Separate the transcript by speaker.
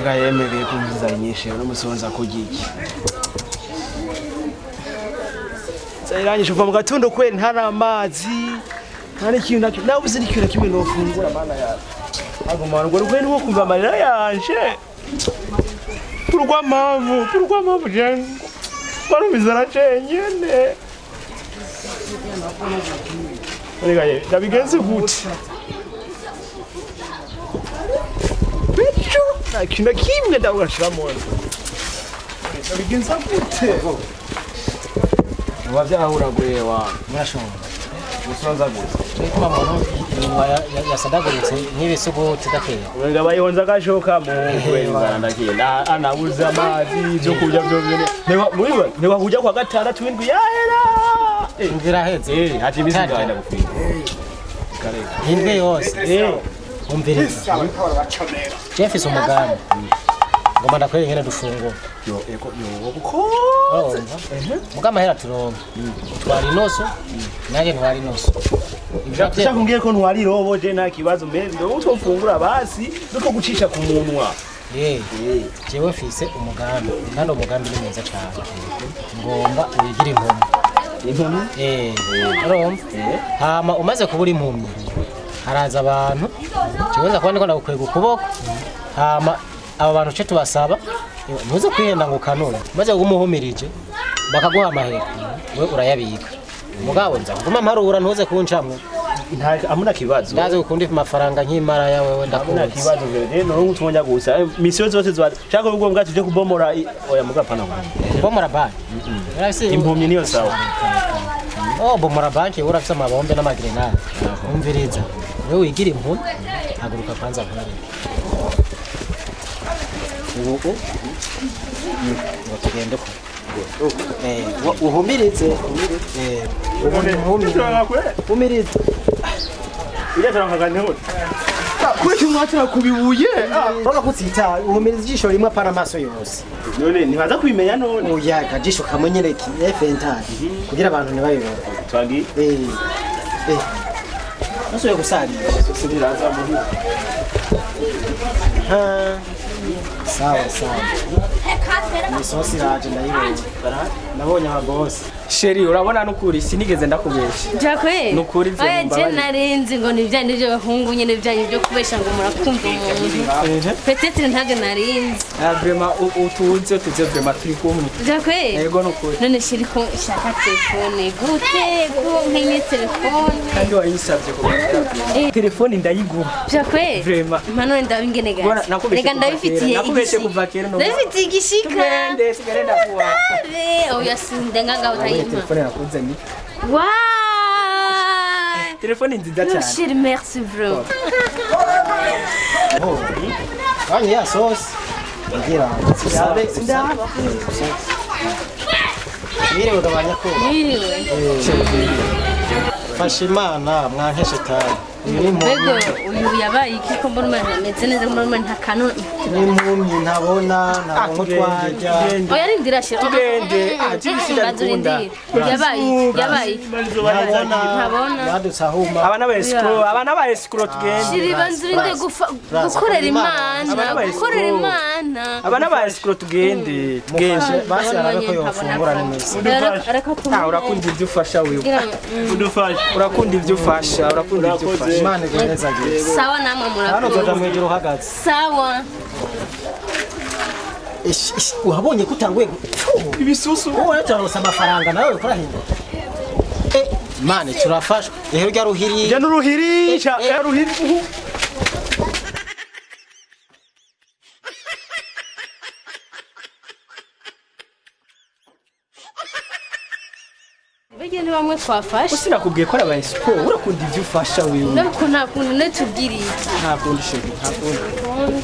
Speaker 1: Nga yemereye kumva nyinshi no musonza kurya iki. Zayirangije kuva mu gatondo kweri, nta n'amazi, nta n'ikintu na kimwe, nabuze n'ikintu na kimwe nofungura. Mana yawe, aguma ngo rwe niwo kumva amarira yanje. Pourquoi mpamvu, pourquoi mpamvu je barumvizana cenyene? Reka ye, ndabigenze gute? Bityo nta kintu na kimwe ndabugashiramo, ndabigenza gute?
Speaker 2: Biba byahuraguye wa.
Speaker 3: Murashobora.
Speaker 2: Gusonza gusa.
Speaker 3: Ariko muntu iminwa yasadaguritse nk'ibisuguti dakeye.
Speaker 1: Wenga bayonza agashoka mu kubera inzara, ndagenda anabuze amazi, ibyo kurya byo byone. Niba kujya kwa gatandatu w'indwi yahera.
Speaker 3: Indwi iraheze.
Speaker 1: Eh, hati imisi ngenda gufika. Kareka.
Speaker 3: Indwi yose. Umviriza, jeff is umugambi, ngoma ndakwereka ingene dufungura.
Speaker 1: Yo, eko yo kuko.
Speaker 3: Urumva muga amahera turonka, utwara inoso nanjye ntwara inoso.
Speaker 1: Ushaka kumbwira ko ntwari robo? Je nta kibazo mbere ndo utofungura basi nuko gucisha ku munwa.
Speaker 3: Eh, jewe mfise umugambi kandi umugambi ni mwiza cane, ngomba wigire impumyi.
Speaker 1: Impumyi?
Speaker 3: Eh, urumva, hama umaze kubura impumyi haraza abantu, jewe nza kuba ndiko ndagukwega ukuboko, hama abo bantu ce tubasaba ntuze kwihenda ngo ukanure, maze kuguma bakaguha amahera, we urayabika, mugabo nza kuguma mparura, ntuze kuncamwo.
Speaker 1: Nta amuna kibazo.
Speaker 3: Ndazi gukunda amafaranga nk'imara ya wewe.
Speaker 1: Amuna
Speaker 3: Ndakuzi.
Speaker 1: kibazo mbere no ngutonya gusa. Misiyo zose zwa shaka ubwo mbwa tuje kubomora oya muga pana.
Speaker 3: Bomora banki? Urafise
Speaker 1: Impumyi niyo sawa.
Speaker 3: Oh, bomora banki, urafise amabombe n'amagrenade. Umviriza, wewe wigira impumyi, haguruka kwanza nkwereke ubu ngo tugende ko uhumirize, ubu ni impumyi, humirize.
Speaker 1: Kuki mwatira kubibuye?
Speaker 3: Urabona ko utsita, uhumiriza ijisho rimwe, apana amaso yose.
Speaker 1: None ntibaza kubimenya none?
Speaker 3: Oya, akajisho kamwe nyene efentari kugira abantu ntibabibone.
Speaker 1: Twangi.
Speaker 3: Eh, nasubiye gusarira.
Speaker 1: Sindiraza muri.
Speaker 3: Sawa sawa, isosi iraje, ndayibonye, nabonye ababosi.
Speaker 4: Chérie, urabona nukuri sinigeze ndakubesha.
Speaker 5: Jakwe.
Speaker 4: Nukuri vyo
Speaker 5: Oya, je
Speaker 4: mumbabarire.
Speaker 5: narinzi ngo ni bya nibyo bahungu nyene byanyu byo kubesha ngo murakunda umuntu. Peut-être ntabyo narinzi.
Speaker 4: Ah, vraiment utuze tuze, vraiment turi kumwe.
Speaker 5: Jakwe.
Speaker 4: Yego, nukuri.
Speaker 5: None chéri, ko nshaka telefone gute, ko nkenye telefone?
Speaker 4: Kandi wayinsabye kuva kera. Telefone ndayiguha.
Speaker 5: Jakwe.
Speaker 4: Vraiment.
Speaker 5: Mano ndabingene
Speaker 4: Bora,
Speaker 5: gazi.
Speaker 4: nakubeshe
Speaker 5: Reka
Speaker 4: kuva kera.
Speaker 5: ndabifitiye
Speaker 4: Nakubeshe
Speaker 5: igishika.
Speaker 4: kuva kera, no.
Speaker 5: Ndabifitiye igishika.
Speaker 4: Tugende, tugende ndakuha.
Speaker 5: Are, oya sindenga ngaho
Speaker 4: Nabonye
Speaker 5: utayimpa.
Speaker 4: telefone nakuzanye.
Speaker 5: Wow!
Speaker 4: Telefone nziza
Speaker 5: No,
Speaker 4: cyane.
Speaker 5: chéri, merci bro.
Speaker 3: Kanye ya sosi ngira usabe usabe. Mwiriwe gabanya ko.
Speaker 5: Mwiriwe.
Speaker 3: Fasha Imana mwanke shetani, uyu ni
Speaker 5: Mbega
Speaker 3: impumyi.
Speaker 5: uyu yabaye iki, ko mbona umengo ameze neza, mbona umengo nta kantu?
Speaker 3: Ni impumyi, ntabona, ntabona utwarya.
Speaker 5: Oya, rindira shira.
Speaker 4: Tugende. Ah, jibisi ndabikunda.
Speaker 5: Yabaye iki? Yabaye iki?
Speaker 3: Ntabona.
Speaker 5: Ntabona.
Speaker 3: Yadutse ahuma.
Speaker 4: Abana ba escrow, abana ba escrow, tugende.
Speaker 5: Shiri, banza urinde gukorera Imana,
Speaker 4: Abana ba
Speaker 5: gukorera
Speaker 4: escrow.
Speaker 5: Imana.
Speaker 4: Abana ba escrow, tugende. Tugende.
Speaker 3: Mufashe basi arabe ko yofungura neza.
Speaker 5: Reka
Speaker 4: Ah, urakunda ibyo ufasha wewe.
Speaker 1: Udufashe.
Speaker 4: Urakunda ibyo ufasha, urakunda ibyo ufasha.
Speaker 3: Imana igeneza geza.
Speaker 5: Sawa, namwe
Speaker 3: Hano uzoja
Speaker 5: murakoze.
Speaker 3: mwijuru uhagaze.
Speaker 5: Sawa.
Speaker 3: Ish, ish, wabonye ko utanguye
Speaker 1: Ibisusu.
Speaker 3: Wowe turaronsa amafaranga nawe uriko urahinduka. Eh, mane turafashwa rero rya ruhiri.
Speaker 1: Jya n'uruhiri, cha ruhiri.
Speaker 5: Burya ni bamwe twafashe.
Speaker 4: Sinakubwiye ko ari aba escrow, urakunda ibyo ufasha wewe.
Speaker 5: Ndabiko nta kuntu netubwiriye iki.
Speaker 4: Nta kundi chérie, nta kundi.